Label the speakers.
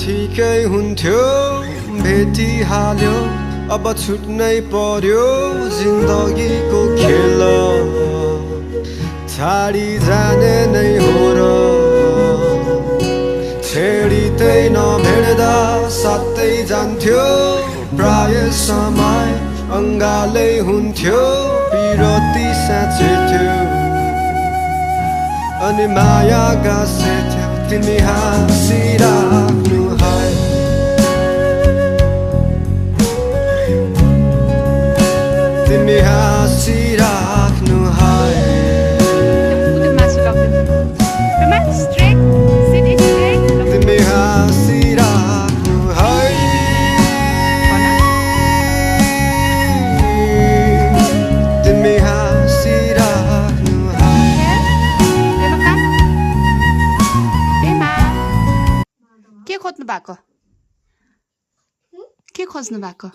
Speaker 1: ठिकै हुन्थ्यो भेटिहाल्यो अब छुट्नै पर्यो जिन्दगीको खेल छाडी जाने नै हो र छेडिँदै नभेट्दा साथै जान्थ्यो प्राय समय अङ्गालै हुन्थ्यो पिरती साँचेथ्यो अनि माया गाँसेथ्यो तिमी हाँसिराख्नु है तिमी हाँसिराख्नु है तिमी हाँसिराख्नु है तिमी हाँसिराख्नु है
Speaker 2: के खोज्नु भएको के खोज्नु भएको